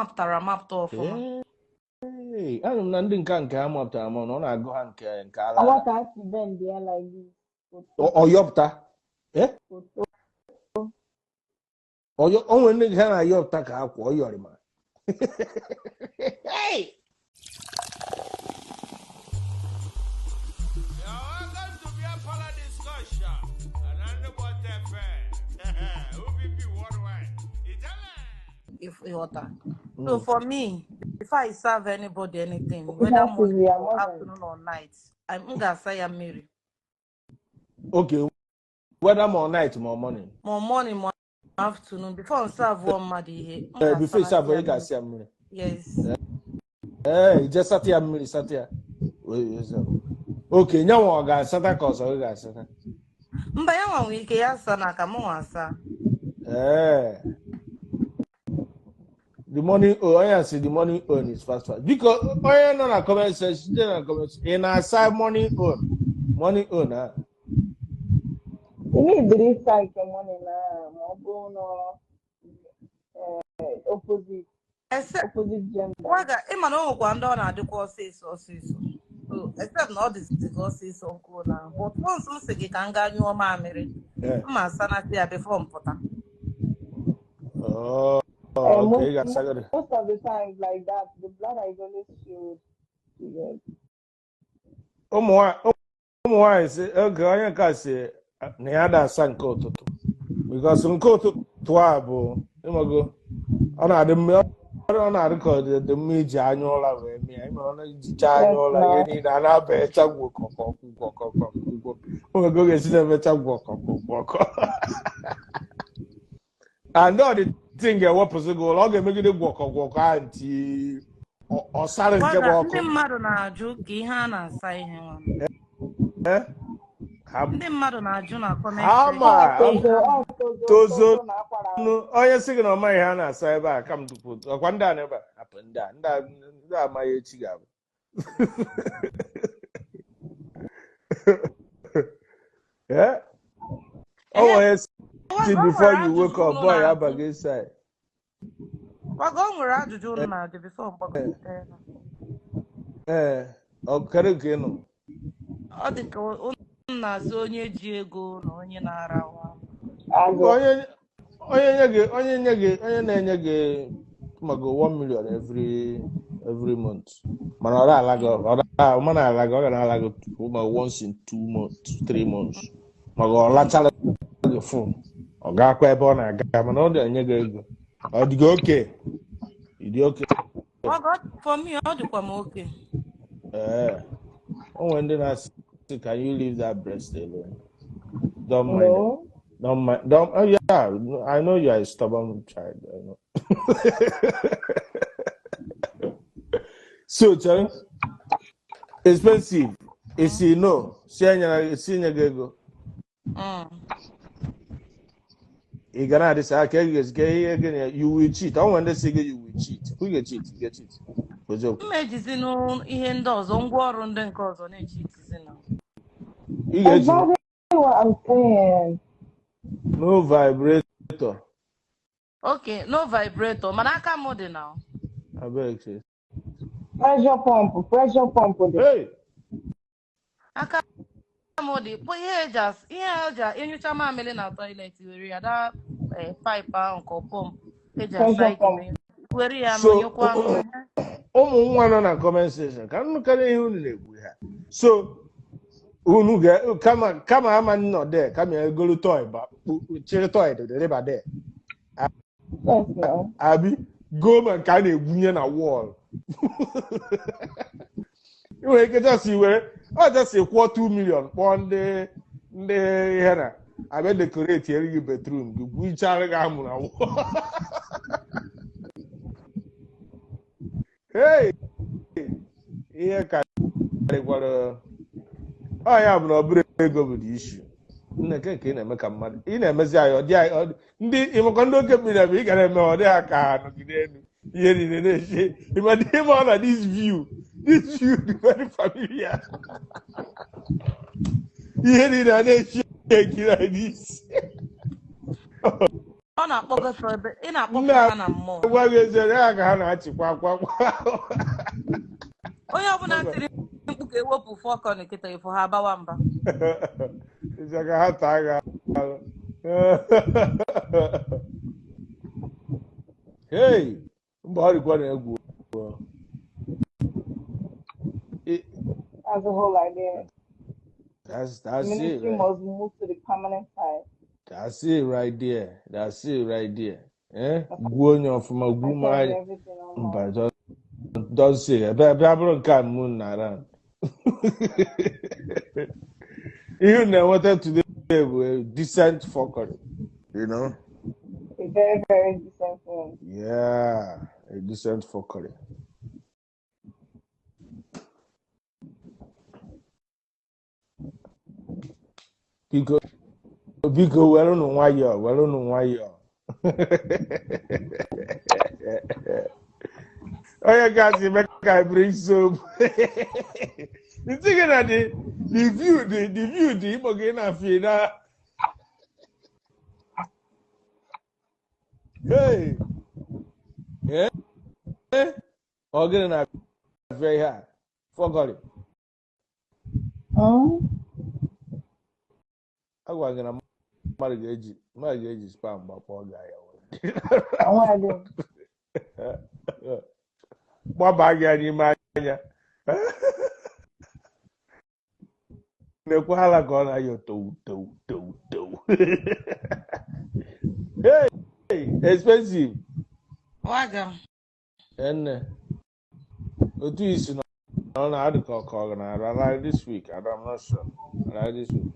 Mapụtara amapụta ọfụma. Ee, anụ m na ndị nke ha mapụtara ama na ọ na-agụ ha nke ala ala. Ọwa ka si bend ya like this. Ọyọpụta. Eh? Foto. O nwere ndị nke ha na-ayọpụta ka akwa ọyọrịma. Hey! You're welcome to Beer Parlor Discussion on Underwater FM. OVP Worldwide. Ijele! If ịghọta. So for me, before I serve anybody anything, whether That is morning your or mother. afternoon or night, m ga-asa ya mmiri. Okay, whether more night more morning. Ma morning ma afternoon, before m serve mmadụ ihe, m Eh, before ga-asanata ịsa abụọ ya ị mmiri. ga-asị ya mmiri. Yes. Ee, ije sata ya mmiri sata ya. Wee sa. Okay, nyanwa ọ ga-asata ka ọsọ gị ga-asata? Mba, ya nwa nwere ike ya asa na ka mụ nwa asa. Ee. The money own, onye si the money own is fast fast. Biko, onye nọ na comment section, ndị na comment section, ị na-asa money own? Money own ha. Ị na-ediri ịsa nke money na ma ọ bụrụ na opposite Except opposite gender. Waga, ịma na o nwekwa ndị ọ na-adịkwa ọsịsọ ọsịsọ. So, except na ọ dịzị gị ọsịsọ nkwuo na, but once m sị gị ka m gaa nyụọ mamịrị, Eh. m ma asanata ya before m pụta. Oh, Eh, okay, ị most, ga-asagoro. most of the times like that, the bladder is always filled. Yes. Ụmụ nwaanyị si oge onye nke a si na ya da-asa nke ụtụtụ because nke ụtụtụ a bụ ịmago ọ na-adị mma, ọ na-adị ka ọ dị mma iji anya ụra wee mee ya. Ịma ọ na-ejicha anya Yes, ụra ihe now. niile a na-abacha gwọkọkọ gwọkọkọ gwọ oge ga-esi na-emecha gwọkọkọ gwọkọ and ọ dị tin ga-ewepụsị gị ụra, ọ ga-emegide gwọkọ gwọkọ ahụ ntị ọ sara nke bụ Waga, ọkụ. ndị mmadụ na-ajụ ka ihe a na-asa ihe nwa. Eh? Ha Ndị mmadụ na-ajụ na comment ha section. ma Ọ tozo, ọ tozo, tozo tozo na akwara. nụ onye sị gị na ọ maghị ihe a na-asa ebe a ka m dupu ọkwa ndị a n'ebe a hapụ ndị a ndị a ndị a amaghị echi ga-abụ. Eh? Ọ Ehe, nwere onye si Waga, o before nwere you ajụjụ wake up unu boy na-ajụ. abaghị inside. Waga, o nwere ajụjụ unu na-ajụ before m gbagote ya. Ee, ọ kedu nke ị nụ? Ọ dị ka unu na-asị onye ji ego na onye na-ara nwa. Agụ. Onye onye nye gị onye nye gị onye na-enye gị mago 1 million every month, mana ọ na-ala gị ọ na ọ na-ala gị ọ ga na-ala gị ma once in 2 months, 3 months, maka ọ lachara gị fon ọ ga-akwa ebe ọ na-aga, mana ọ na-enye gị ego, ọ dị gị oke ịdị oke. Waga, for me, ọ dịkwa m oke. Ee, o nwere ndị na-asị, "Can you leave that breast alone?" Don't mind it. No. Don't mind, don't. Oh yeah, I know you are a stubborn child, I know. So chere, expensive isi no si enyere si nye gị ego, ị ga na-adị sị aka ego ka ihe gị na you will cheat. Ọ nwere ndị si gị you will cheat, who ga cheat? You ga cheat, eziokwu. M ejizi ihe ndị ọzọ, ngwaọrụ ndị nke ọzọ na-echi itizi na. Ị ga-eji Exactly what I'm saying. No vibrator. Okay, no vibrator, mana aka m dị na. Abeg sis. Pressure pump, pressure pump. Dị. Hey! Aka m dị bụ ihe eji ihe eji enyocha mamịrị na toilet, were ya da pipe ahụ ka ọ pump eji asa Pressure ike pump. were ya So nọnyekwa nụ. Ụmụ nwa nọ na comment section ka nnụ karịa ihe unu na-ekwu ha, so unu ga kama ama nọ there kama ya egolu toy ba chịrị toy dịrịba there. Yes, no. Abi goo ma nke a na-egwunye na wall, ị nwere ike just were ọ just kwụọ 2 million kpọọ ndị ihe na abịa decorate erighị bedroom gị gwuchara gị amụ na wall. Hey, ihe karịkwara ọ ya bụ na ọ bụrụ ego bụ the issue. Nne nke ị na-eme ka mmadụ ị na-emezi anyị ọ dị anyị ndị ịmakọ ndị oke mmiri bụ ị gara eme ọ dị ha ka ha nọgide elu ihe niile na-eche ịma dị ịma ọ na this view dị very familiar, ihe niile a na-eche ekiri anyị n'isi. Ọ na-akpọgofe ebe ị na-akpọfe Nna ha na mmụọ. gwa gị eziokwu, ya ka ha na-achịkwa akwa. Onye ọbụla tiri mkpu ka ewepụ fọkọn kịta ifo ha abawa mba. Ịchọ ka ha taa gị ahụ. Hey, mba ọ dịkwa na egwu. That's the whole idea. That's it, Ministry right? must move to the permanent side. That's it right there. That's it right there. Eh? Gwuo onye ọfụma, I gwuo m tell you anya. everything online. Mba, don't say. Ebe bịa bụrụ nke a mụ na around. Ihe unu na-enweta today bụ a decent fuckery. You know? A very, very decent one. Yeah, a decent fuckery. Biko, biko, werụnụ nwayọọ, werụnụ nwayọọ. Onye gasị eme ka I bring soap. Ntị gị na the view the view dị ịkpọ gị na afị na. Hey, eh, ọ gịnị na-afịa ihe a? Fuckery. Mm? Agwa gị na mmadụ ga-eji spam gbakpọọ gị anya. I want to do. Gbaba gị n'ime anya. Na-ekwe hala ka ọ na-ayọ towu towu towu towu. Hey, expensive. Waga. Enne. Otu isi na ọ na-adị ka ọkọ ọ na-arụ ala this week. I'm not sure. Ala this week.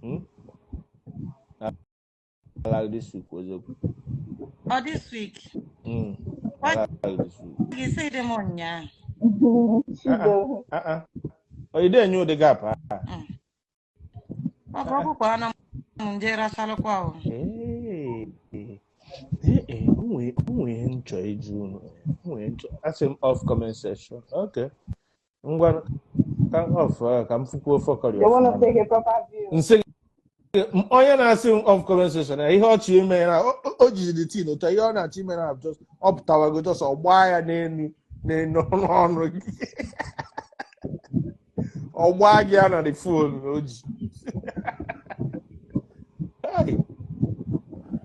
Hmm? Ala this week was okay. Ọ this week. Mm. Waga Ala this week. isi dị m ụnyaahụ. She goes. Uh-uh. Oh, you didn't know the gap, huh? Ọ bụ ọkụkọ anụ m nje rachalụkwa o. Hey. Hey, onwe ihe nchọ ịjụ unu. Onwe nchọ. Asị m off comment section. Okay. Ngwa ka m off ka m fukwuo fọkọrị They want to ọfụma. take a proper view. Nsị onye na-asị m off comment section na ihe ọchị ime na o jiri the tin ụtọ ihe ọ na-achọ ime na just ọ pụtawago just ọ gbaa ya n'elu n'elu ọnụ ọnụ gị. Ọ gbaa gị ya na the phone o ji. Hey.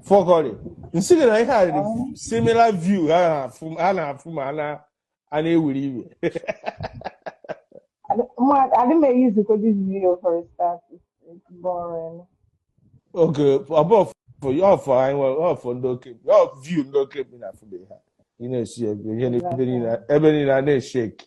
Fọkọrị. Nsị gị na ihe a dị similar view ha na-afụ ma a na-ewere iwe. I didn't use to this video for a start. It's boring. Okay, above for your for I well for ndị oke your view ndị oke bi na afụbe ha. Ị na-esi ebe ihe ebe niile a na-eshake.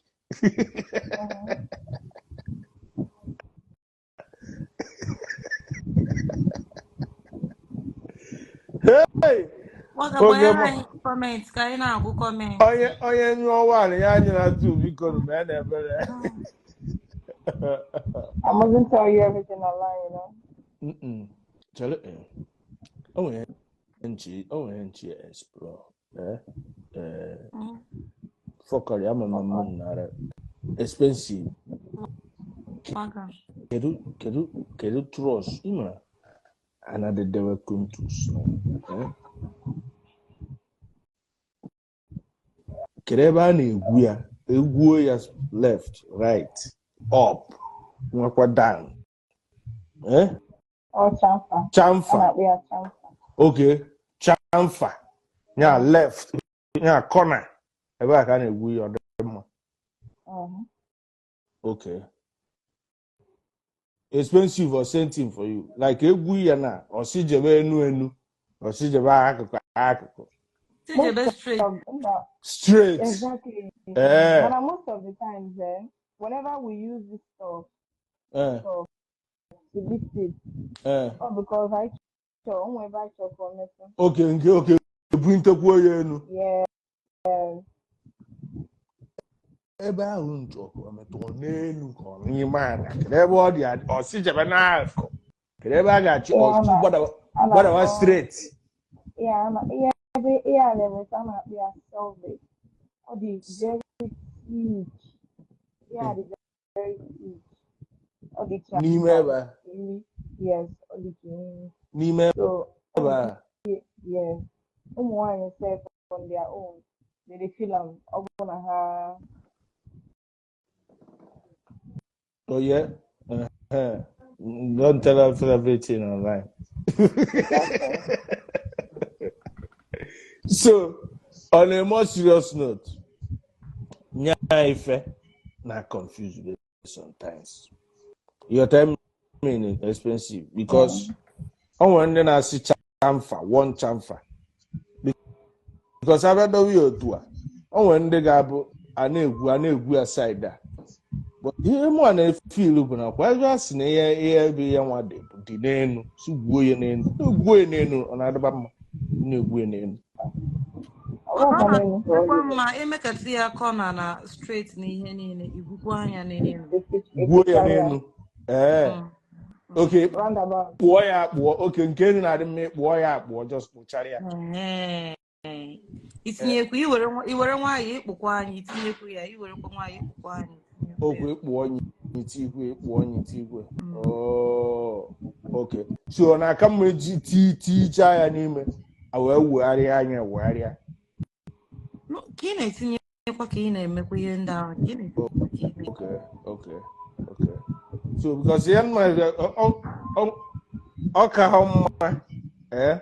Hey! Waga Oge gbanyere anyị kọmentị ka anyị na-agụ kọmentị. Onye nyụọ nwaanyị ya anyị na-atụ biko ma ya na-ebere. I mustn't tell you everything online, you know. Mm-mm. Chere, o nwere nchi explore. Fọkọrị ama m m nara expensive. Waga. Kedu trust ị mara anadedewe kuntus. Kedu ebe a na-egwu ya? Egwuo ya left, right, up, nwekwa down. Eh? Oh, chamfer. Chamfer. Yeah, chamfer. Okay, chamfer. Yeah, left. Yeah, corner. Ebe a ka a na-egwu ya ọ dị mma. Okay. Expensive or same thing for you. Like egwu ya na ọsị jebe enu enu, ọsị jebe akụkụ akụkụ. Tijebe straight. Straight. Exactly. Eh. But most of the times, whenever we use this stuff, to lift it, oh, because I for medicine. Okay. Buntekwuo ya enu. Yeah. Ebe ahụ nchọ ka ọ metụ n'elu ka ọ n'ime ala. Kedu ebe ọ dị ọsị jebe n'akụ. Kedu ebe a ga-achị ọsị gbadawa straight. Yeah, ọ dị very thick. Yeah, dị very thick. Ọ dị ka n'ime ebe a. Yes, ọ dị ka imi. N'ime ebe a. Yes. Ụmụ nwaanyị sef on their own, they dey feel am. Ọ bụrụ na ha Oh yeah. Don't tell us everything online. Exactly. So, on a more serious note, nya ife na confuse me sometimes. Your time meaning expensive because o nwere ndị na-asị chamfer, one chamfer. Because abịa dowe ya otu a, o nwere ndị ga-abụ a na-egwu a na-egwu ya side a. But ihe mụ a na-efeel bụ na kwa ebe a sị na ihe ihe bụ ihe nwa dị bụ dị n'elu, si gwuo ya n'elu, gwuo ya n'elu, ọ na-adịba mma na-egwu ya n'elu. Ọ bụrụkwa Ọ n'elu ka ọ na-adịkwa dị. mma emekata ya kọna na straight na ihe niile, igwukwa anya n'elu. Gwuo ya Efichara ya n'elu. Ee, oke roundabout. kpụọ ya akpụọ, oke nke elu na-adị mma ịkpụọ ya akpụọ, just kpụchara ya. Ee. Itinyekwu iwere nwayọọ ịkpụkwa anyị, itinyekwu ya, iwerekwa nwayọọ ịkpụkwa anyị, itinyekwu Okwu ya. ịkpụọ nyite igwe, ịkpụọ nyite igwe. Oh, okay. So ọ na-aka mma eji tichaa ya n'ime, a wee wegharịa anya wegharịa. No, ka ị na-etinyekwa ka ị na-emekwa ihe ndị ahụ, ka ị na-etinyekwa ka ị na- Okay. So because ihe mma ọ ka ha mma, eh?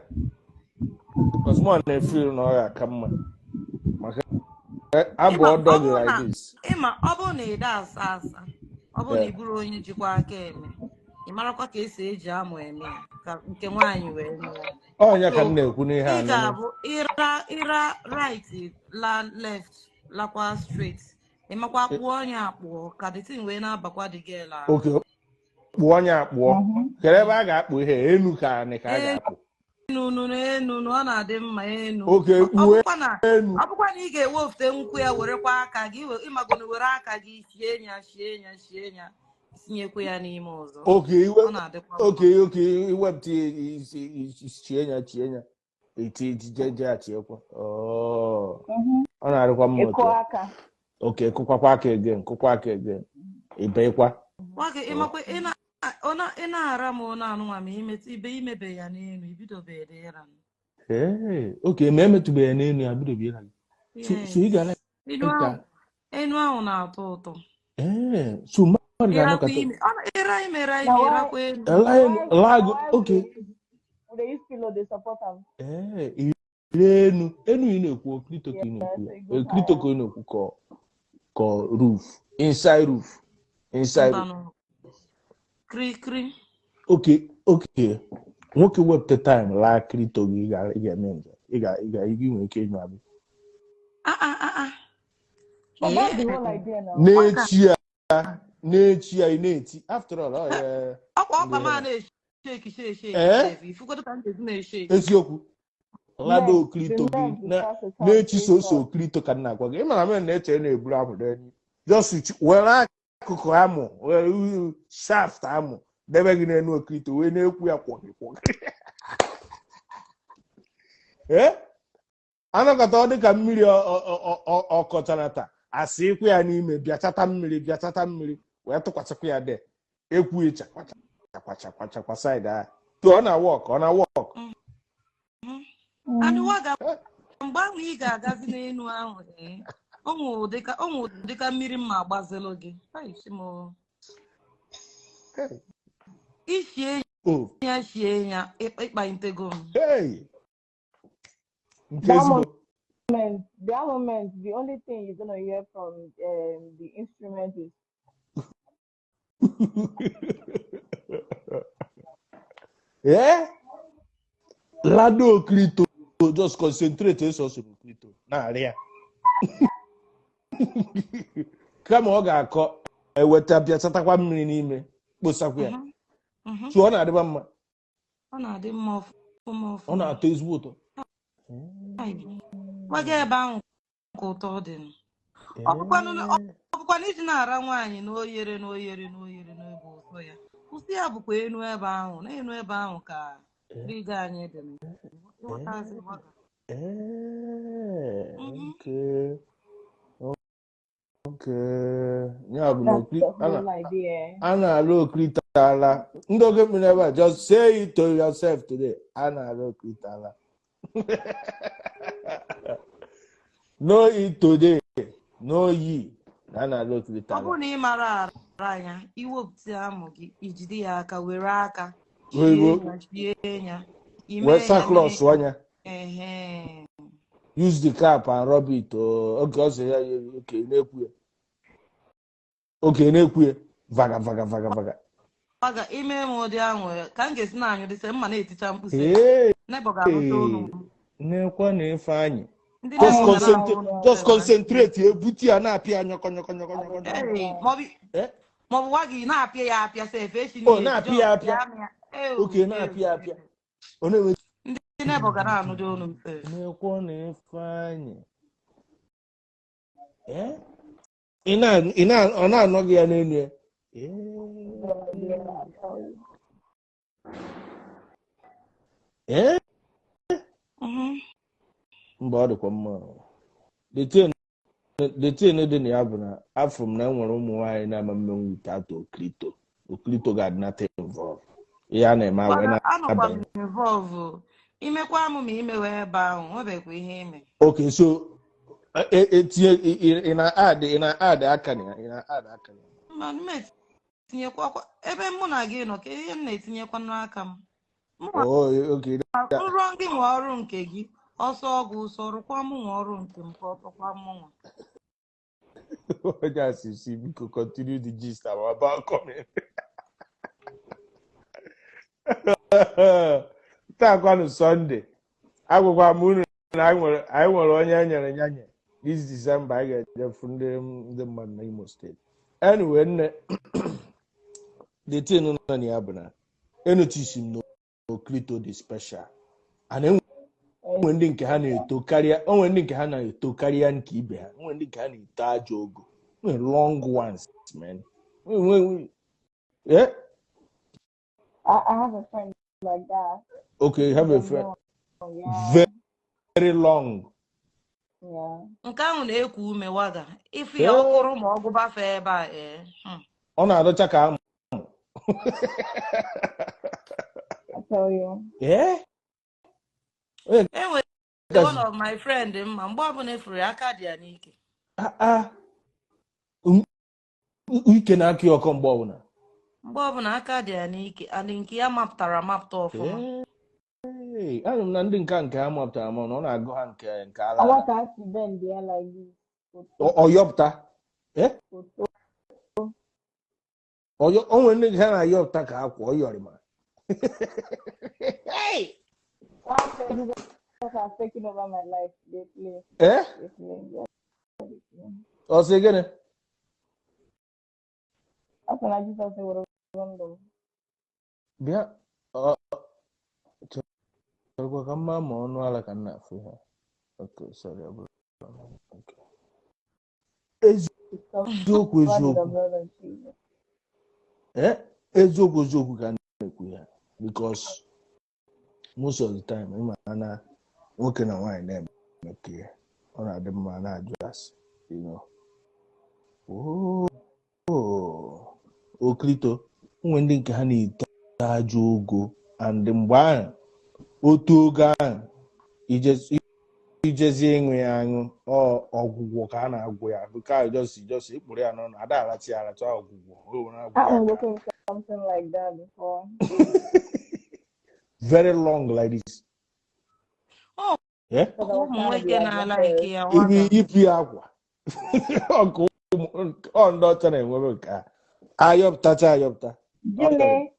Because mụ na-efeel na ọ ga-aka mma. Maka abụ Ịma, ọ ọdọ gị bụrụ like na this. ịma ọ bụrụ na ị da asa asa, ọ bụrụ na ị Yeah. bụrụ onye jikwa aka eme, ị marakwa ka esi eji amụ eme ya ka nke nwaanyị wee mee. Ọ ya ka So m na-ekwu n'ihe ị a nụnụ. ga-abụ ịra ịra right la left lakwa straight, ịmakwa kpụọ onye akpụọ ka the thing wee na-abakwa the girl ahụ. Okay, kpụọ onye akpụọ. Kedu ebe a ga-akpụ ihe? Enu ka anị ka a ga-akpụ? Enu nụ enu nụ, ọ na-adị mma enu. Okay, Ọ kpuo bụkwa na enu. ọ bụkwa na ị ga-ewefute nkwụ ya, werekwa aka gị ịmagonu were aka gị shie ya shie ya shie ya, tinyekwa ya n'ime ọzọ. Okay, iwe Ọ na-adịkwa mma. Okay, iwepụta isi chie ya chie ya. Eti je je achiekwa. Oh, ọ na-adịkwa mma Ịkụ otu a. aka. Okay, kụkwakwa aka again, kụkwa aka again. Ibekwa. Nwa gị ịmakwa ị na ọ na ị na-ara m ọ na-anụnwa ma imetụ ibe imebe ya n'elu ibidobeghị ịra m. Hey, okay, ma emetụbeghị ya n'elu ya bidobe ịra gị. So ị ga Yes. Enu ka ahụ enu ahụ na-atọ ụtọ. ee, so mmadụ Ịrakwa ga-anọkọta ime ọ na ịra ime ra Na ime why ịrakwa elu. laa why na laa gị why we okay. dey use we dey use pillow dey support am. Ee, ire enu enu ị na-ekwu okrito ka ị Yes, na-ekwu so ya e go okrito higher. ka ị na-ekwu ka roof inside roof inside roof. Mbanụ kirikiri. Okay, nwoke wepụta time laa krito gị, ị ga-eme njem, ị ga ị nwere ike ịnyụ abịa. Ah ah ah ah. But that's the Yeah. whole idea now. N'echi ya n'echi ya ị na-eti after all ọ ya Ọkwa ọkpa ndị ma ihe na na-esheki sheki ee sef. Ifugodo ka m ga-esi na-esheki. Eziokwu lado Neck, the okrito gị neck will start to sound na-echi soso up. okrito ka m na-agwa gị ị mara mere na-eche na-eburu amụ n'elu just were akụkụ amụ were shaft amụ debe gị n'elu okrito wee na-ekwu ya kwọgị kwọgị ee anọkọta ọ dịka mmiri ọkọchanata asị ịkwụ ya n'ime bịachata mmiri bịachata mmiri wee tụkwasịkwa ya de ekwu chakwa chakwa chakwa chakwa side a to ọ na work ọ na work. And waga mgbe ahụ ị ga-agazi n'elu ahụ ee o nwe ụdịka mmiri mma agbazelu gị. Ai, chi m o. Hey. Ishie Oh. ya shie ya ịkpa intego m. Hey. Nke That ezigbo moment, that moment, the only thing you're gonna hear from the instrument is ee lado okrito just concentrate eso so okrito na-arị ya kama ọ ga-akọ eweta bịachatakwa mmiri n'ime kposakwa ya. So ọ na-adịba mma. Ọ na-adị mma ọfụma Ọ ọfụma. na-atọ ezigbo ụtọ. Ai, gwaga ebe ahụ ka ụtọ dị nụ. Ọ bụkwanụ iji na-ara nwaanyị na oyere na oyere na oyere na ebe ụsọ ya ụsọ ya bụkwa enu ebe ahụ na enu ebe ahụ ka rigo anyị dị nụ. Ịghọtazi gwaga. Ee, Okay. Ya bụ na That's the a na- whole idea. A na-alụ okrito ala ndị oge mmiri ebe a, just say it to yourself today, a na-alụ okrito ala. No eat today, no ye. Na na-ala okirito Ọ ala. bụrụ na ị mara ara anya, iwepụta amụ gị, ijide ya aka, were aka Wee chie ya, chie ya, wee ime ya saklọs mee anya. Ehe. Use the cap and rub it. Oge ọ sị ya, okay, na-ekwu ya. Okay, na-ekwu ya. Vaga vaga vaga vaga. Ọ ga ime m ụdị ahụ ka m ga-esi na-anyụ dịsị mma na-eticha mkpu sef. Hey, Neighbor ga-anụta olu m. nekwa na Ifeanyị. Ndị Just neighbor ga concentrate, na-anụ olu m just sef na concentrate. Ebute ya na-apịa ya nyọkọ nyọkọ nyọkọ nyọkọ nyọkọ. Ee, maọbụ Eh? maọbụ nwa gị na-apịa ya apịa sef echi Oh, na-eji na-apịa ya just apịa. pịa m ya. Ew, Okay, ew, na-apịa ya apịa. ew. Ọ na-enwe Ndị neighbor ga na-anụdị olu m sef. nekwa na Ifeanyị. Eh? Ị na ọ na-anọ gị ya n'elu ya. Eh. Yeah, I tell you. Eh? Mhm. Mba, ọ dịkwa mma. The thing dị na ya bụ na afọ m na enwere ụmụ nwaanyị na-ama mmenwu without okirito. Okirito ga-adị nothing involved. Ihe a na-eme wee Mana anọkwa na-abanye. m involve o. Imekwa m ma imewe ebe ahụ, nwebekwa ihe ime. Okay, so etinye ị na-add aka na ya, ị na-add aka na ya. Mba, m etinyekwa ebe mụ na gị nọ ka ihe m na-etinyekwa n'aka m. Mụ Oh, okay. nrọ gị nwe ọrụ nke gị, ọsọ ọgwụ ụsọ rụkwa mụ nwe ọrụ nke m ka ọ tọkwa mụ nwa. Onye asịsị, biko continue the gist. I'm about coming. Taa kwanụ Sunday. Agwụkwa m unu na anyị nwere onye e nyere nyanye this December. Anyị ga-ejefu ndị mmadụ na Imo Steeti. Anyway, nne, the thing nọ na ya bụ na enotice m na Okrito dị special and enwe ndị nke ha na-eto karịa, onwe ndị nke ha na-eto karịa nke ibe ha, onwe ndị nke ha na-eto ajọ ogo, nwere long ones, man. Yeah. I have a friend like that. Okay, you have a Very friend long, yeah. Very long. Yeah. Nke ahụ na-eku ume waga. Ife ya ọkụrụ ma ọ gụbafe ebe a ee. Ọ na-adọcha ka amụ. I tell you. Yeah. Onye Enwere gasị one of my friend mma mgbe ọbụla efuru ya aka dị ya n'ike. Ah, ah. Ike na-akụ ya ọkọ mgbe ọbụla. Mgbe ọbụla aka dị ya n'ike and nke ya mapụtara amapụta ọfụma. Ee, anụ m na ndị nke ha mapụtara ama na ọ na-agụ ha nke ala I ala. want to ask you bend there like this. Ọ yọpụta. Eh? Photo. O nwere ndị nke ha na-ayọpụta ka akwa ọ yọrị ma. Hey! Why Jesus has taken over my life. They play. Eh? They play. Yeah, they play. Ọ sị gịnị? After na Jesus were ndụ. Bịa, ọ cherekwa ka mma ma ọnụ ala ka m na-afụ ha. Okay, sorry, ọ bụrụ. Okay. Eziokwu Covered in the eziokwu. blood of Jesus. Eh? Eziokwu eziokwu ka m na-ekwu ya because most of the time ịma na nwoke na nwaanyị na-emekọ ihe, ọ na-adị mma na-ajụ asị. Oh, okrito onwe ndị nke ha na-eto ajọ ogo and mgbe ahụ otu oge ahụ ijezie ịṅụ ya aṅụ, ọ ọgwụgwọ ka a na-agwụ ya nke ahụ just ịkpụrụ ya n'ọnụ ada aracha ya aracha, ọgwụgwọ o were agwụ I ya was ka looking something like that before. Very long like this. Ọ Yeah? Because I was ụmụ trying to be nwoke na-alaiki adventurous. ya Ibi waga. yipụ ya akwa ọkụ ọ ndị ọcha na-enwebe nke a ayọpụtacha ayọpụta ọ yọrọ. Gịnị?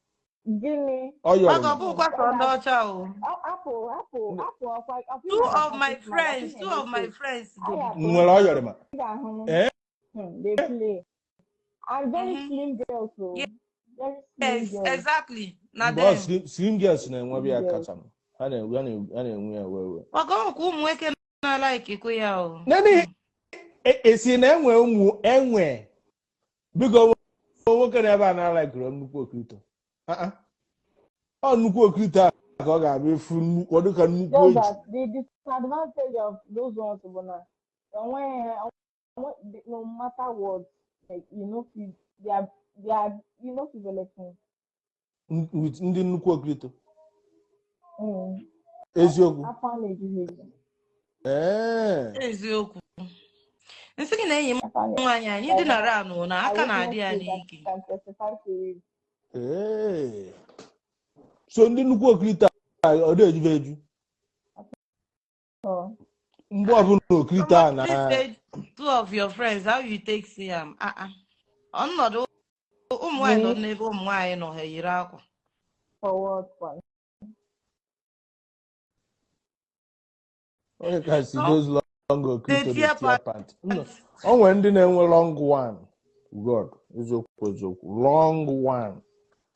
Gịnị? Ọ yọrọ. Waga, ọ bụkwa sọ ndị ọcha o. Apple, apple, apple, ọkwa ọkwa Two ị of my na friends, two of my friends go. Nwere ọ yọrọ ma ga-ahụ. Ee. They play. And very slim girls, so very slim Yes, girls. exactly. Na Mgbe ọ them. slim girls na-enwebe ya Slim girls. kacha m ha na-enwe ya wee Waga, ọ kwa ụmụ nwoke na-alaikikwa ya o. Nene esi na enwe ụmụ enwe, biko, nwoke na ebe a na-alaikiri nnukwu okrito. Ah, ah. Ọ nnukwu okrito a ka ọ ga-abịa efu nnukwu, ọ dịka nnukwu Just eju. that the disadvantage of those ones bụ na onwe no matter what, like you know, they are fit belle. With ndị nnukwu okrito. Eziokwu. Afọ a na-eju ha eju. Ee. Eziokwu. Nsị gị na enyi m Afọ a na nwaanyị anyị like dinara anụ na I aka na-adị witnessed ya it. I n'ike. can testify to it. Ee. So ndị nnukwu okirito a ọ na-ejuve eju So mgbe ọbụla okirito a na Somebody said two of your friends, how you take see am? Ah ah. Ọnọdụ ụmụ nwaanyị nọ me n'ebe ụmụ nwaanyị nọ ha eyiri akwa. for what one? Onye ka si So those long they okirito dey tear tear pant. pants. O nwere ndị na-enwe long one. God, eziokwu eziokwu, long one.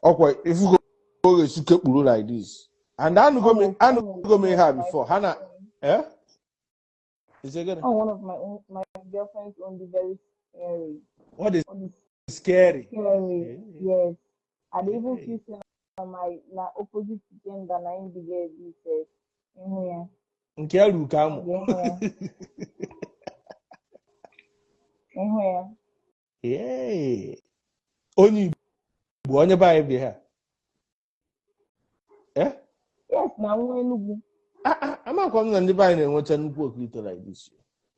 Ọkwa ifugo oge esi kekpuru like this. And anụgo m Oh, anụgo m one ihe a of my before ha na eh. Is it gịnị? Oh, one of my own, my girlfriend's own be very scary. What is All this scary? scary, yes. I dey even Hey. feel say na my na opposite gender na im be get be sef. Ihu ya, Nke ya ruru ka amụ. ihu ya, ihu ya. Hey. Onye Igbo, onye be anyị bi ha. Eh? Yes, na nwa Enugu. Ah, ah, amakwa m na ndị be anyị na-enwecha nnukwu okirito like this.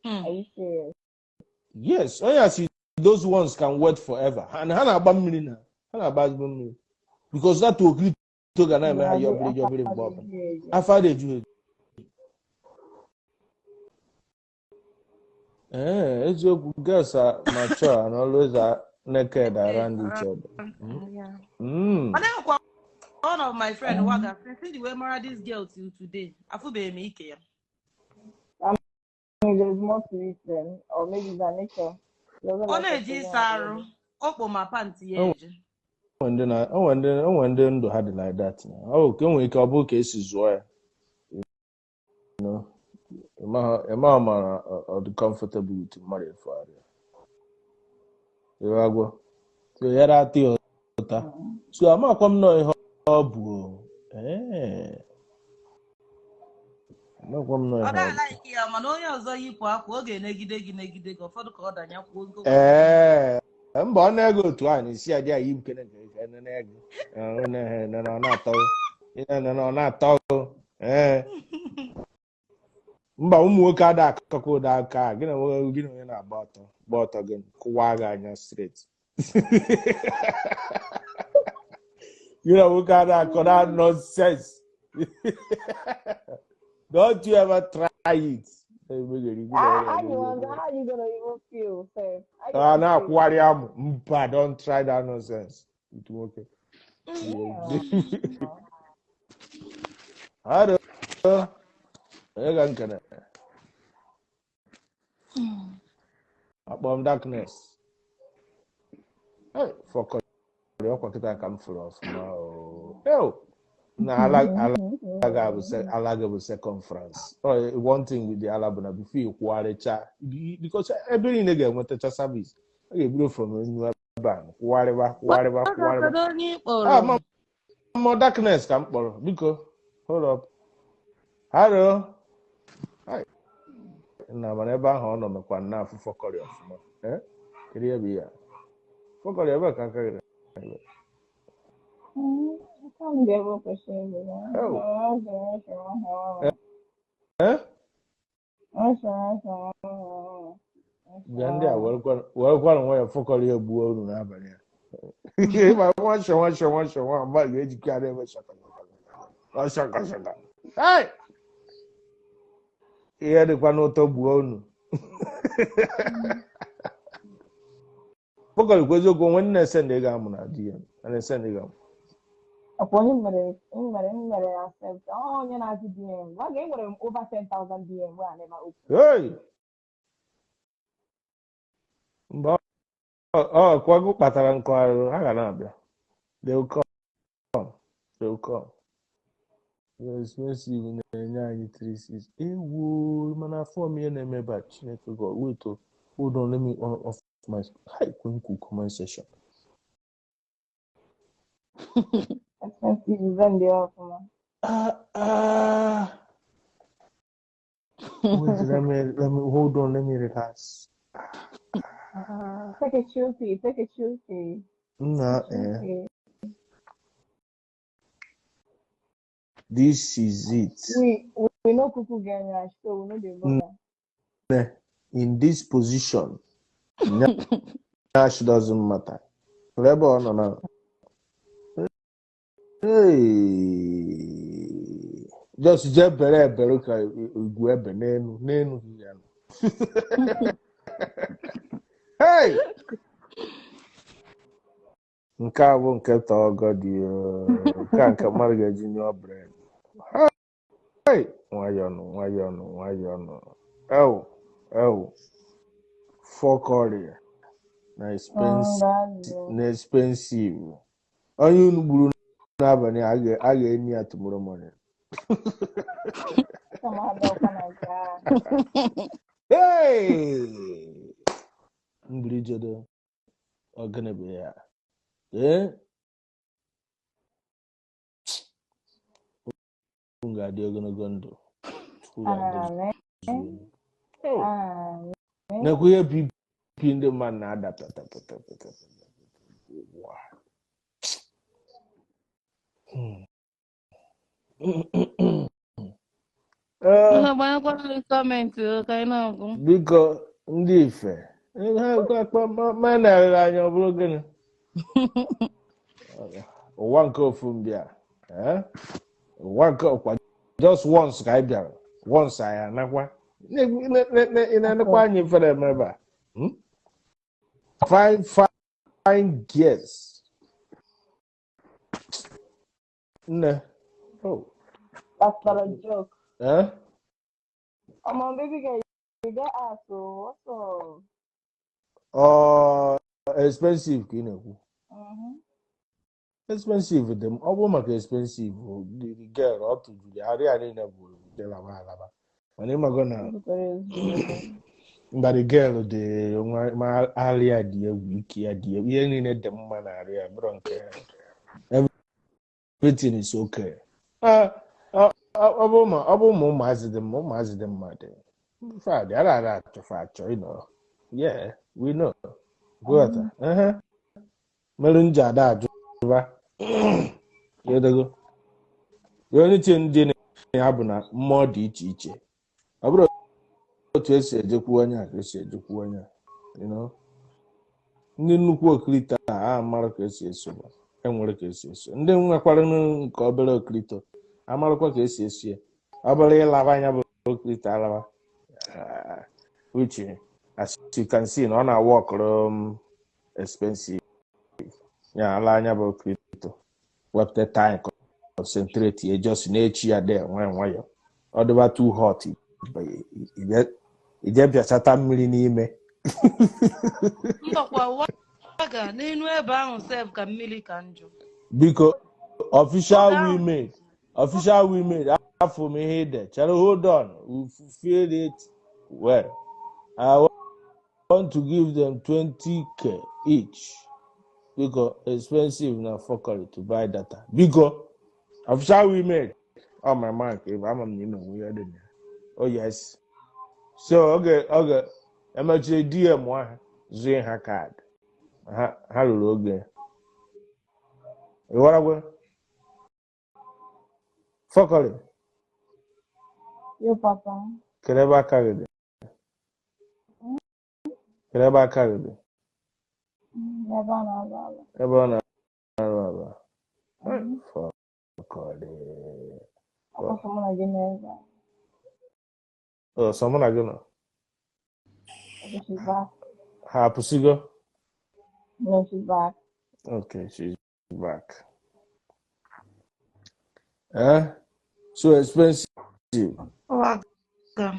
Are you serious? Yes, onye asị those ones can wait forever. Ha na ha na-agba mmiri na ha na-agba ezigbo mmiri. Because that okirito ga na-eme ha Na-adị yọbịrị afọ yọbịrị mgbe ọbụla. adịghị eju. Afọ adị eju eju. Ee, eziokwu, girls are mature and always are naked around each other. Yeah. Mm. Ọ na-ekwa one of my friend waga since the way mara this girl till today. Afụbeghị m ike ya. I mean, there's more to it then, or maybe it's her nature. She doesn't Ọ like na-eji exposing ịsa her arụ, body. okpo ma pantị ya O eji. nwere ndị na o nwere ndị o nwere ndị ndụ ha dị like that na. Ọ bụ ka e nwere ike ọ bụrụ ka esi zụọ ya. Ịmaghị ma ọ dị comfortable with mmadụ efu arịa. Ịghagwo. So ya ra atọ ya ụta. So amakwa m nọọ ihe ọ bụ o. Ee. Amakwa m nọọ Ọ ihe ọ bụ. na-alaiki ya mana onye ọzọ yipụ akwa ọ ga-enegide gị negide gị ụfọdụ ka ọ danyakwuo ogo. Ee, mba ọ na-ego otu a na isi adị anyị ibukene nke nke nene ego. Ọ na ọ na-atọ na ọ na-atọ. Ee. Mba ụmụ nwoke ada akọkọ ụda aka a. Gị na nwoke gị na onye na-agba ọtọ gba ọtọ gị kụwa gị anya straight. Gị na nwoke ada akọ that nonsense. Don't you ever try it. Emegheri gị na Ah, onye how you na-agba want, ọtọ. how you gonna even feel, sef? How you A gonna feel? na-akwụgharị amụ. Mba, don't try that nonsense. With nwoke. Yeah. Hello. Onye ga nkene? Akpọ m darkness. Hey, fọkọrọ ọkwa kịta ka m fụrụ ọfụma o. Ew. Na ala ala ga-abụ ala ga bụ second France. Oh, one thing with the ala bụ na before ị kwụgharịcha because ebe niile ga-enwetacha service. A ga-ebido from enu ebe a kwụgharịba kwụgharịba Waga kwụgharịba. kedu onye ị Ah, kpọrọ? ma mmụọ darkness ka m kpọrọ. Biko, hold up. Hello. Hi. Na mana ebe ahụ ọ nọ mekwa na afụ fọkọrị ọfụma. Eh? Kedu ihe bụ ihe a? Fọkọrị ebe a ka aka gị dị. Can't be able to share with Oh. Eh? Bịa ndị a werekwa nwayọ fọkọrọ ihe gbuo unu n'abalị a. Ma nwa shọ nwa shọ nwa shọ nwa mmadụ ga-ejikọ ya na-eme shaka shaka shaka shaka. Hey! Ihe dịkwa n'ụtọ gbuo unu. Fọkọrị kwa eziokwu onwe nne na-ese ndị ga-amụ na DM. A na-ese ndị ga-amụ. Ọkwa onye mere accept. Ọ onye na-ajụ DM. Gwa gị enwere m over 10,000 DM wey I never open. Hey! Mgbe ọ kwago kpatara nkụ arụrụ ha ga na-abịa. They will come. They will come. The expensive na-enye anyị 36. Ewo, mana afọ m ihe na-eme ebe a. Chineke God, wait o. Hold on, let me on off my hi kwenkwu comment section. Expensive event dị ọfụma. Ah, ah. Wait, let me hold on, let me relax. Ah. Take a chill pill, take a chill pill. Nna Chill eh. pill. This is it. We no kuku get nyash, so we no dey bother. In this position, nyash doesn't matter. Ebe ọ nọ na. Hey. Just jee bere ebere ka igwu ebe n'elu n'elu ya. Hey! Nke a bụ nke tọọ gọdị, nke a nke mmadụ ga-eji nyụọ bread. Hey! Nwayọnụ, nwayọnụ, nwayọnụ. Ew, ew. Fọkọrị na expensive That's na expensive. Onye unu gburu n'abalị a ga-enyi ya tomorrow morning. Kama adọkwa na nke ahụ. Hey! Mgbirijodo, ọ gịnị bụ ya? Ee? Unu ga-adị ogologo ndụ. Chukwu ga-agọzi Amen. unu. Oh. Amen. Nekwa ihe BP ndị mmadụ na-ada pata pata pata pata. Wow. Ee, Gbanyekwara gọọmenti ka anyị na-agụ. Biko, ndị ife ha ma na-elere anya, ọ bụrụ gịnị ụwa nke ofu mbịa, eh? Ụwa nke ọkwa just once ka anyị bịara, once anyị anakwa. Ị na-enekwa anya ifere eme ebe a. Fine, fine girls, nne, oh. That's not a joke. Eh? Omo, baby girl, you get ass, so what's up? Ọ expensive ka ị na-ekwu? Mm-hmm. Expensive dị m, ọ bụrụ maka expensive, the girl ọ tụjuru ya arịa niile bụ alaba alaba, mana ịmago na mba, the girl dị nwa ma arịa dị egwu, ike ya dị egwu, ihe niile dị mma na arịa bụrụ nke everything is okay. Ah, ọ bụrụ ma ụmụazị dị mma, ụmụazị dị mma dị fadị ara ara achọfa achọ. Yeah, we know. Ghọta mere m ji ada ajụba yedego. The only thing dị na ya bụ na mmụọ dị iche iche, ọ bụrụ otu esi ejekwu onye a ka esi ejekwu onye a. Ndị nnukwu okirito a amara ka esi eso, enwere ka esi eso ndị nwekwara nke obere okirito amarakwa ka esi esi ya. Ọ bụrụ ịlaba anya bụ okirito alaba. Ah, which as you can see na ọ na-awa ọkụrụ m expensive ya ala anya bụ okirito, wepụta time, concentrate ya, just na-echi ya de nwayọ nwayọ, ọ dịba too hot, ije bịachata mmiri n'ime. Mbakwa waga n'enu ebe ahụ sef ka mmiri ka njọ. Biko, official Oge ahụ women, official women, afọ m ihe ide chere, hold on, we feel it well. I want to give them 20K each because expensive na focally to buy data. Biko, official women, oh my man, ama m na ime nwe ihe dị na ya. Oh yes, so oge emechie DM ha zụọ ha kaadị ha, ha ruru oge ịghọragwe fọkọrị. Yo, papa. Kedu ebe aka gị dị? Kedu ebe aka gị dị? Ebe a na-alụ alụ. Ebe ọ na-arụ aba. Fọkọrị. Ọkwa mụ na gị nọ ebe a. Ọ sọ mụ na gị nọ? Okay, she's back. Ha apụsịgo? No, she's back. Okay, she's back. Eh, so expensive. Waga.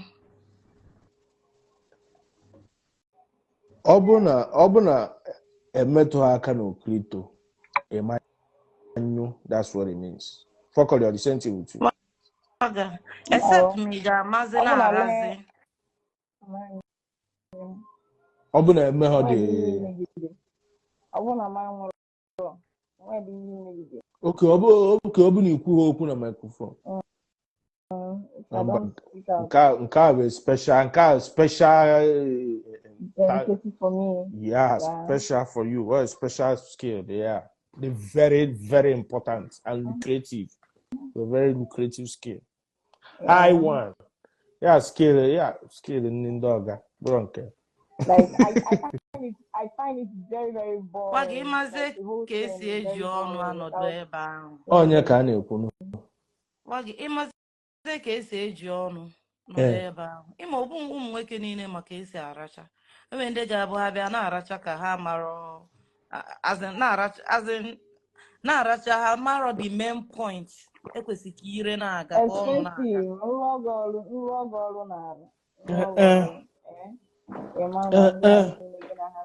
Ọ bụ na emetụ ha aka na okrito ịmanyụ, that's what it means. Fọkọrị, ọ the same thing with you? Waga. Except ma ị ga-amazi Ọ bụ na na-arazi. Ọ bụ na eme ha dị Ọ bụ na ma nwụrụ, nwere ihe imegide. Oke ọ bụ na ikwu ha okwu na microphone. If I Mba, don't speak out, nke a bụ special, nke a special delicacy for me. Yeah, Yeah. special for you. Well, special skill, yeah. The very, very important and lucrative. A very lucrative skill. High one. Yeah, skill, yeah, skill ndị ọga bụrụ nke. Like I find it very, very Gwa gị boring. ịmazie Like the whole ka esi thing is eji very ọnụ boring anọdụ without ebe ahụ. Onye ka a na-ekwu? Gwa gị ịmazie ka esi eji ọnụ nọdụ ebe ahụ. Ịma ọ bụ ụmụ nwoke niile maka esi aracha. Enwere ndị ga-abụ ha bịa na-aracha ka ha marọ, as in na-aracha, as in na-aracha ha marọ the main point. Ekwesị ka ire na-aga, ka ọnụ na-aga. Expensive. Nrụọ gị ọrụ na-arụ. Nrụọ gị ọrụ. Eh? Ị ma na ndị a niile gị na ha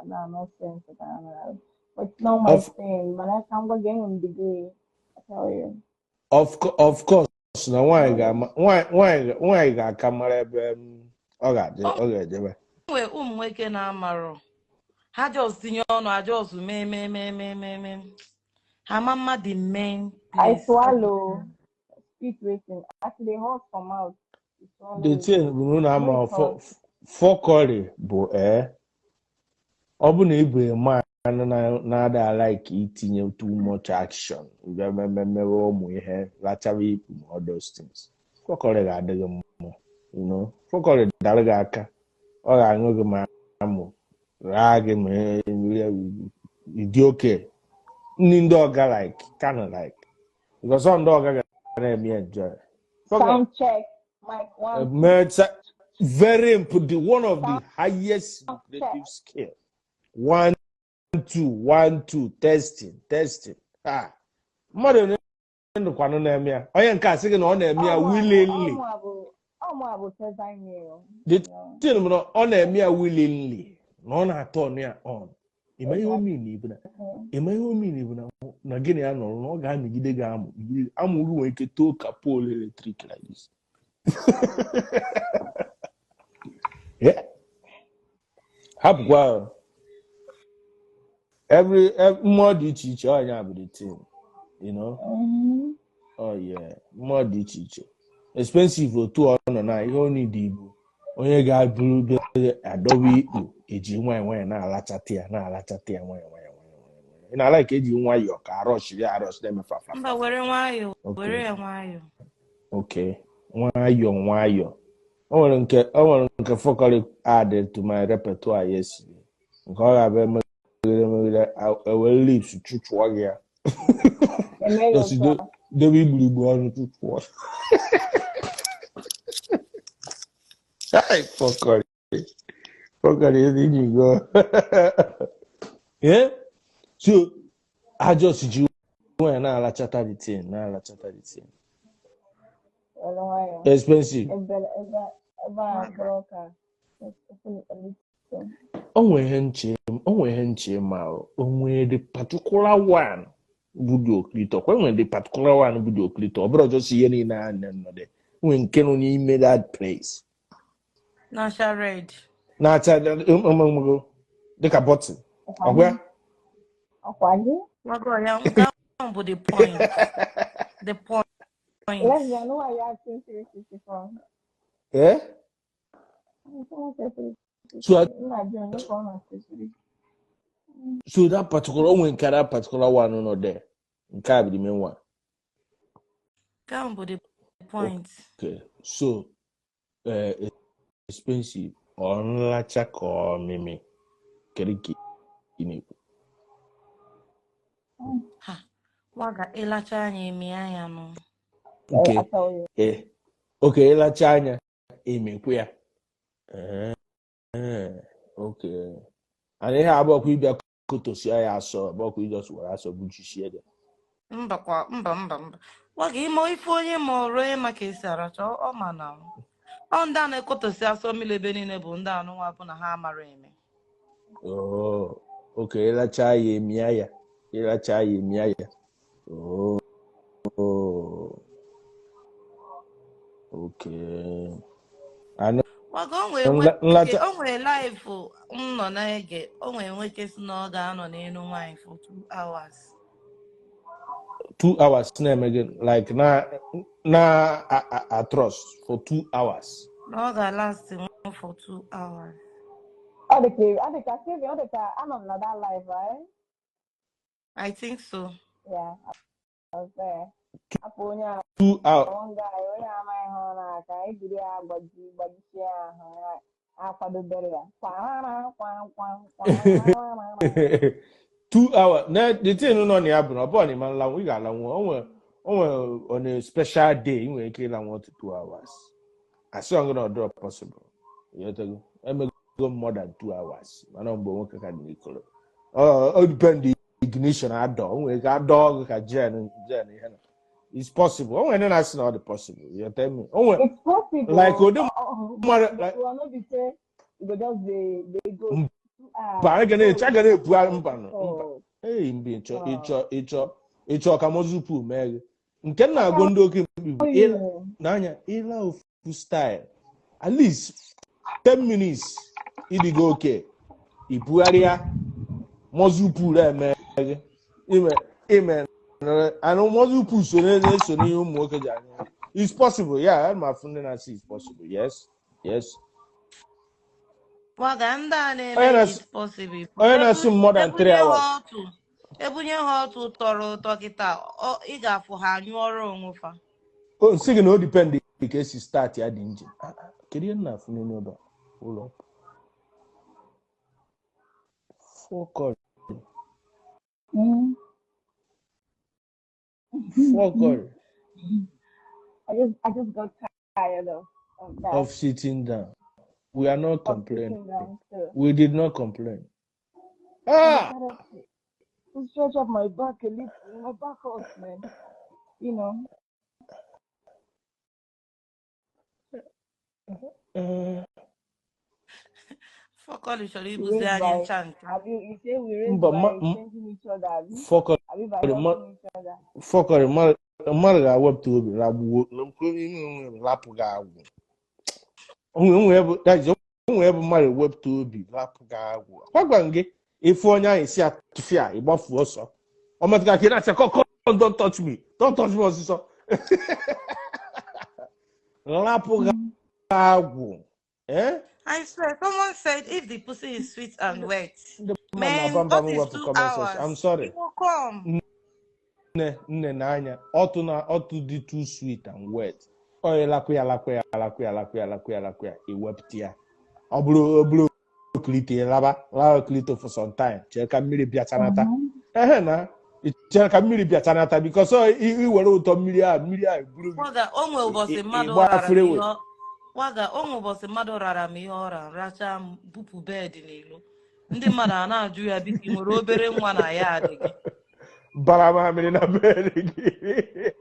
na nonsense ka ha na-arụ. But it's not my Of thing. Mana ka m gwa gị, enwe m degree. I tell you. Of course na nwaanyị ga-ama, nwaanyị ga-aka mara ebe ọ ga-adị, ọ ga-ejebe. Nwee ụmụ nwoke na-amarọ, ha just tinye ọnụ, ha just mee mee mee mee mee mee, ha ma mma the main I place. Swallow. Spit waiting. Actually, hot for mouth. You swallow The it. thing bụ na ama No, it's hot. Fọkọrị bụ ee, ọ bụ na ịbụ man na-ada like itinye too much action, bịa memewe ụmụ ihe lachara ikpu ma all those things, fọkọrị ga-adị gị mma. Fọkọrị dara gị aka, ọ ga-aṅụ gị ma amụ raa gị ma ịdị oke ndị ọga like kind of like because ọ ndị ọga ga na-eme enjoy. Fọkọrị Sound check. Mic one, two. Very the one of the Sound highest check. lucrative skill. One, two, one, two, testing, testing. Ah, mmadụ onye ndụkwanụ na-eme ya, onye nke a sị gị na ọ na-eme ya willingly. Ọmụ a bụ design. The thing bụ na ọ na-eme ya willingly, na ọ na-atọ ọnụ ya on. Ịma ihe o mean bụ na ịma ihe o mean bụ na gịnị ya nọrọ na ọ ga-amịgide gị amụ amụ gị nwere ike too ka pole electric like this. Yeah. Hapụkwa every mmụọ dị iche iche, ọnya bụ the thing. Oh yeah, mmụọ dị iche iche. Expensive otu ọ nọ na ihe ọ need bụ onye ga-abụrụ bịa adọba ikpu, eji nwayọ nwayọ na-alachata ya, na-alachata ya nwayọ nwayọ nwayọ nwayọ. Ị na-ala ka eji nwayọ ka arọshiri arọsh na-eme fa fa. Mba, were nwayọọ, were ya nwayọọ. Okay, nwayọ nwayọ. O nwere nke fọkọrị added to my repertoire yesterday. Nke ọ ga-abịa emegide emegide, ewere lips chụchụọ gị ya. Eme ya Just otu a. Dobe igburigbu ọnụ chụchụọ. Hey, fọkọrị. Fọkọrị enyigo. Yeah? So, I just ji nwayọ na-alachata the thing, na-alachata the thing. Were nwayọọ. Expensive. Ebe a mkpụrụ ọka. O nwere ihe nche ma o nwere the particular one bụ the oclitor kwa, nwere the particular one bụ the oclitor. Ọ bụrụ just ihe niile a nọ there, nwere nke nọ n'ime that place Na-acha red. Na-acha ọmụmụ dịka button, ọgwa ya? Ọkwa gị? Wago ya, nke ahụ bụ the point. The point. Lesbian, who are you asking 364? Eh? Someone said 360. So Nna John, look on 360. So that particular o nwere nke that particular one nọ there, nke a bụ the main one. Nke ahụ bụ the point. Okay, so expensive, ọ nlacha ka ọmịmị, kedu ka ị na-ekwu? Ha, waga ịlacha anya emi anya nụ. Okay. I tell you. Eh, okay, ịlacha anya emekwu ya. Okay, and ihe abụọkwa ịbịa kotosia ya asọ, abụọkwa ijos were asọ buchisie ya. Mba kwa, mba mba mba. Waga ime ife onye ma ọrụ onye maka esi aracha, ọ ma na ọ ndị a na-ekotosi asọ mmiri ebe niile bụ ndị anụnwa bụ na ha amara eme. Oh, okay, ịlacha ya emia ya, ịlacha ya emia ya. Oh, okay. And Waga o nwere nwoke nlacha o nwere live m nọ na-ege, o nwere nwoke si na ọ ga-anọ n'elu nwaanyị for 2 hours. 2 hours na-eme gị like na a trust for 2 hours? Na ọ ga-last nwa for 2 hours. Ọ dị ka Steven, ọ dị ka anọ m na that live, right? I think so. Yeah, I was there. Hapụ onye a 2 hours. One guy, onye amaghị ihe ọ na-aka, ejiri ya gbajisie ya ahụ ya akwadobere ya. Kwa kwa kwa kwa. 2 hours. Na the thing nọ na ya bụ na ọ bụrụ na ị ma nlanwụ, ị ga-alanwụ. O nwere on a special day ị nwere ike ịlanwụ up to 2 hours. Asị ọ gị na ọ dịrọ possible. Ịghọtago? Emego m more than 2 hours, mana mgbe nwoke ka dị n'ikoro, ọ depend ignition adọ. O nwere ike adọ gị ka gen ihe na it's possible. O nwere ndị na-asị na ọ dị possible. You tell me, o nwere It's possible. like ụdị mmadụ like Well, no be say you go just dey go 2 hours. Mba, a ga na-ebu mba nọ mba. Oh, Ei, mba, ịchọ ka mozupu mee gị nke m na-agụ ndị oke mkpi bụ n'anya ịla ofu style at least 10 minutes, ịdịgo oke ibugharịa mozupu eme gị ime anụ mozupu so na-eso n'ihe ụmụ nwoke ji anya. It's possible, yeah. Ana m afụ ndị na-asị it's possible. Yes. Waga ndị a Onye na-eme na-asị it's possible. onye na-asị m more than 3 Ebunye ha hours. Otu ebunye ha otu tọrọ ụtọ kịta, ị ga-afụ ha anyụọrọ onwe fa. O nsị gị na o depend ka esi start ya dị engine. Ah, ah, kedu ihe m na-afụ n'ime ebe a? Ụlọ fọkọrị. Fọkọrị. I just got tired of that. Of sitting down. We are not Of complaining. sitting down too. We did not complain. I Ah! decided to stretch up my back a little. My back hurts, man. Fọkọlị chọrọ We ibuzi raise anyị by ncha ncha. have you you say we raise Mba, by changing each other, abi? Fọkọrị. Abi by helping each other. Fọkọrị, mmadụ ga-awepụta obi lagbuo ime onwe lapụ gị agwụ. Onwe bụ that is, onwe bụ mmadụ ewepụta obi lapụ gị agwụ. Gwagwa m gị, ife onye ahụ esi atụfịa ịgbafu ọsọ, ọ metụta ka ị na-asị, "Come, come, don't touch me, don't touch me," ọsịsọ lapụ gị agwụ, eh. I swear, someone said if the pussy is sweet and wet, Ndị mmadụ man, na-aba mba what m is wepụ 2 comment section. I'm hours? sorry. It will come. Nne nne n'anya ọtụ na ọtụ dị too sweet and wet, ọ lakụ ya, lakụ ya, lakụ ya, lakụ ya, lakụ ya, lakụ ya, iwepụta ya. Ọ bụrụ okilite laba laba okilite for some time, chee ka mmiri bịachanata. Ehe, na chere ka mmiri bịachanata because ọ iwere ụtọ mmiri ahụ, mmiri ahụ buru gị. Waga, o nwe ụbọchị mmadụ ịgba rara m freeway. ihe waga, o nwe ụbọchị mmadụ rara m ihe ọra racha m bupụ bed n'ilo. Ndị mmadụ a na-ajụ ya, biko, ị nwere obere nwa na ya adị gị? Bara mamịrị na bed gị.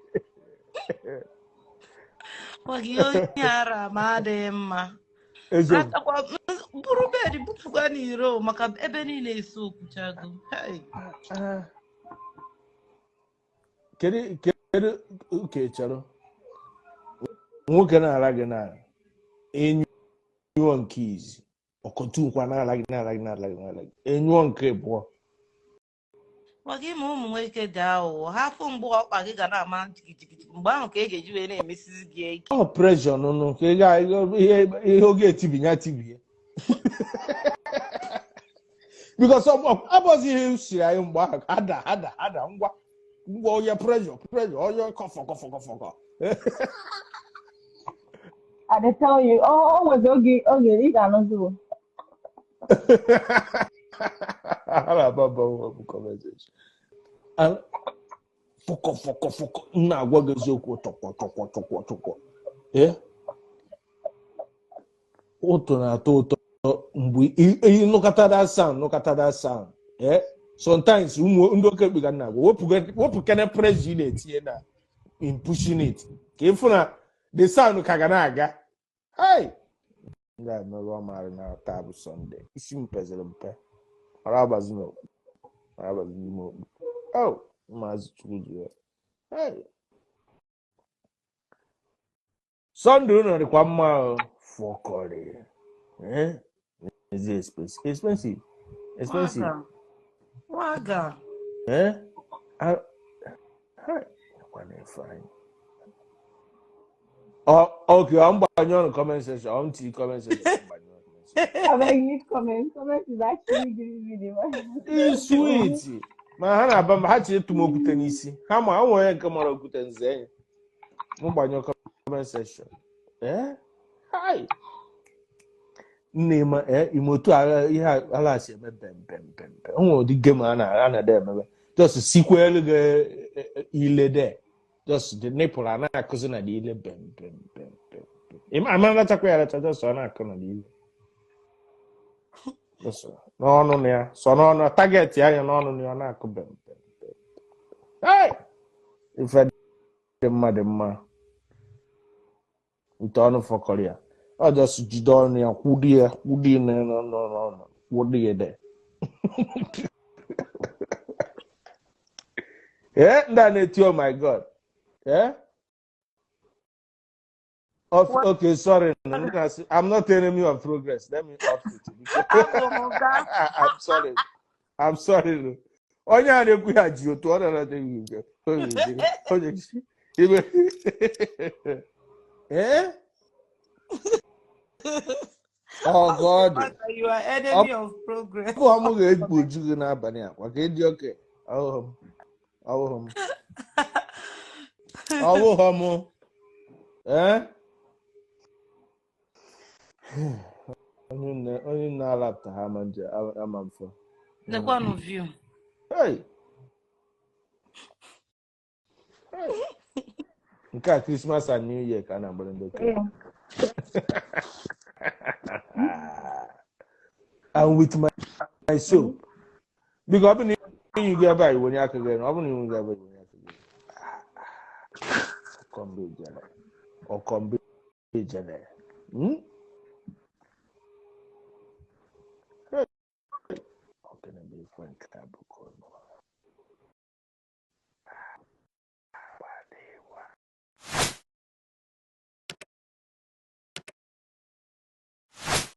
Waga, ihe onye ara ma adịghị mma. Eziokwu. Rachakwa buru bed bupụkwa n'iro maka ebe niile esi okwuchago. Hey. Ah. Kedu oke chere nwoke na-ara gị na enyụọ nke izi, ọkọtukwa na-ara gị, na-ara gị, na-ara gị, na-ara gị, enyụọ nke abụọ? Maka ime ụmụ nwoke dị aghụghọ, ha fụ mgbe ọkpa gị ga na-ama jigijigi, mgbe ahụ ka e ga-eji wee na-emesizi gị ike. Ọ pressure nụnụ ka ị ga ihe oge etibinye atibie because abọzi ihe siri anyị mgbe ahụ ada ada ada ngwa ngwa, onye pressure pressure, onye kọfọ kọfọ kọfọ kọ. I dey tell you, oh, nwezi oge ị ga-anụzi o. Ha na-aba mba bụ conversation. Fọkọ fọkọ fọkọ, m na-agwa gị eziokwu, tọkwọ tọkwọ tọkwọ tọkwọ. Ee, ụtọ na-atọ ụtọ mgbe ị nụkọta that sound, nụkọta that sound. Ee, sometimes ụmụ ndị oke ekpe ka m na-agwa, wepụ kene pressure ị na-etinye na in pushing it, ka ịfụ na the sound ka ga na-aga. Hey, ndị a merụ ọmarị na taa bụ Sunday, isi m peziri mpe, ọra agbazi n'okpu, ọra agbazi n'ime okpu. Oh, maazị Chukwu ji ya. Hey, Sunday unu dịkwa mma o. Fọkọrị. Eh, is it expensive, expensive, expensive? Waga waga. Eh. Ah, hi. Kwa na-efe anyị. Oh, okay, I'm gbanyụ ọnụ comment section. I'm ti comment section. Gbanyụ ọnụ comment section. Abeg, leave comment. Comment is actually giving me the It's sweet. Ma ha na-aba mba, ha chi ịtụ m okwute n'isi. Ha ma o nwere onye nke mara okwute nze enyi. M gbanyụ comment section. Eh? Hi. Nne ma ime otu ihe ala si eme bem bem bem bem. O nwere ụdị game a na-ede emebe. Just sikwa elu gị ile de. Just the nipple a na-akụzi na the ile bem bem bem bem. Ama rachakwa ya aracha, just ọ na-akụ na the ile. Just n'ọnụ na ya, sọ n'ọnụ target ya anya n'ọnụ na ya ọ na-akụ bem bem bem. Hey! Ife dị mma dị mma. Ite ọnụ fọkọrọ ya. Ọ just jide ọnụ ya kwụdị ya kwụdị ya n'ọnụ kwụdị ya de. Ndị a na-eti oh my God. Okay, sorry. I'm not enemy of progress. Let me off it. I'm sorry. I'm sorry. Onye a na-ekwu ya ji otu ọ na-adịghị onye ibe. Oh God. You are enemy of progress. Ọ bụ ga-ekpu gị n'abalị a kwa ka ịdị oke. Ọhụrụ m. Ọhụrụ m. Onye na-alapụta ha ama nje ama mfe. Lekwanụ view. Hey. Nke a Christmas and New Year ka a na-agbara ndị okenye. And with my soap. Because ọ bụ na you go ebe a iwenye aka gị, ọ bụ na iwenye ebe a iwenye aka gị. Ọkọmbe ijele.